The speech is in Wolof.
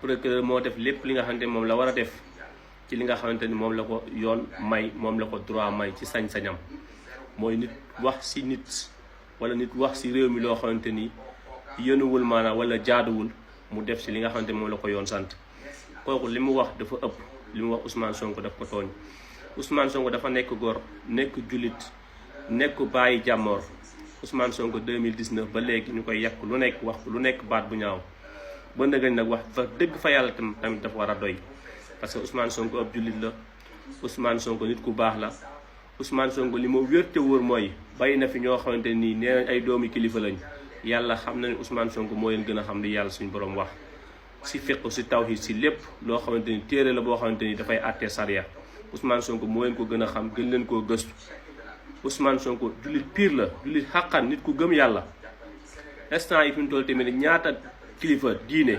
procureur moo def lépp li nga xamante ni moom la war a def ci li nga xamante ni moom la ko yoon may moom la ko droit may ci sañ-sañam mooy nit wax si nit wala nit wax si réew mi loo xamante ni yéenuwul maanaam wala jaaduwul mu def si li nga xamante ni moom la ko yoon sant kooku li mu wax dafa ëpp li mu wax Ousmane Sonko daf ko tooñ Ousmane Sonko dafa nekk góor nekk jullit nekk bàyyi jàmmoor Ousmane Sonko 2019 ba léegi ñu koy yàq lu nekk wax lu nekk baat bu ñaaw ba ndëgën nag wax fa dëgg fa yàlla tamit dafa war a doy parce que Ousmane Sonko ab jullit la Ousmane Sonko nit ku baax la Ousmane Sonko li ma wér te wóor mooy bàyyi na fi ñoo xamante nii nee nañ ay doomi kilifa lañ yàlla xam na ne Ousmane Sonko moo leen gën a xam li yàlla suñu borom wax si fiqh si tawhid si lépp loo xamante ni téere la boo xamante ni dafay àtte sariya Ousmane Sonko moo leen ko gën a xam gën leen koo gëstu Ousmane Sonko jullit pire la jullit xàqan nit ku gëm yàlla instant yi fi mu toll tamit ñaata kilifa diine